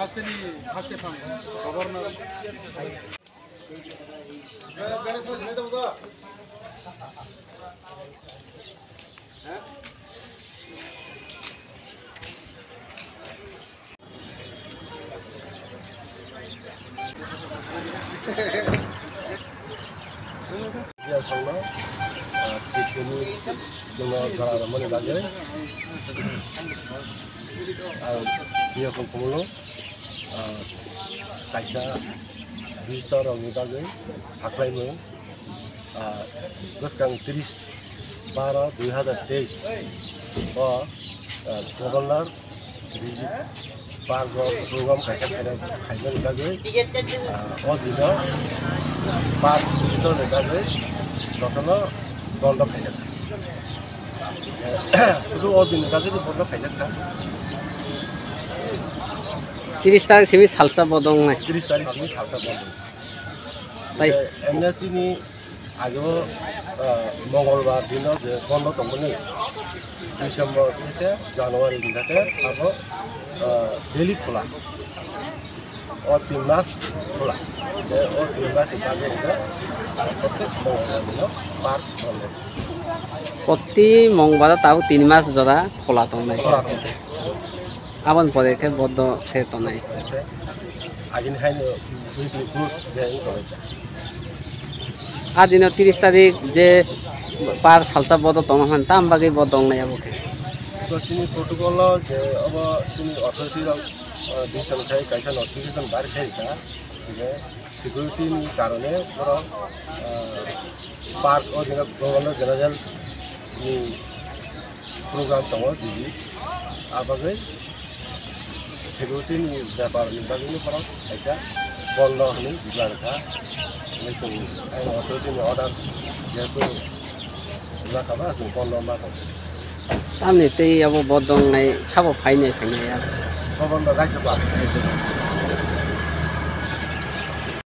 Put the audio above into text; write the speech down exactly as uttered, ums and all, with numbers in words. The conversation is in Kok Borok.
Hasteni, haste phang, governor. Dia sangno, ah, tini chwngno jora rwmani bagwi ang Miyakung Khumulwng, ah, kaisa visitor rokni bagwi sakhlaimung, ah, bwskang tris baro dui hazar teis o, ah, Governor Rijit Park o program kaisa khaina, khaimani bagwi, ah, o dino park visitor ni bagwi jotono bondo khaijak. Sudu o dini bagwi ni bondo khaijak kha. Tris tarik simi salsa bodong nai. Tris tarik simi salsa bondo. Tai. Emne chini agebo, ah, Mongolbar dino je bondo tongmani, December theke January ni theke abo, ah, daily khola. O tin mas khola. Tei o tin mas ni bagwi wngkha protek Mongolbar dino park bondo. Proti Mongolbar tabuk tin mas jora khola tongnai. Khola tongnai. Aboni pore khe bondo khe tongnai. Agini haino weekly close je wng tongnai. A dino tris tarik je par salsa bodo tongna hwn tam bagwi bo tongnai abo khe. Abo chini protocol o je abo chini authority rok, ah, decision khai kaisa notification bar khai kha je security ni karone borok, ah, park o dino Governor General ni program tongo digi. A bagwi security ni bepar ni bagwi no borok kaisa bondo hinwi declare kha. Hinwi chwng ang authority ni order jehetu wngkha ba chwng bondo ma tong. Tamni tei abo bodo wngnai sabo phainai phainai abo. Bondo raijabak.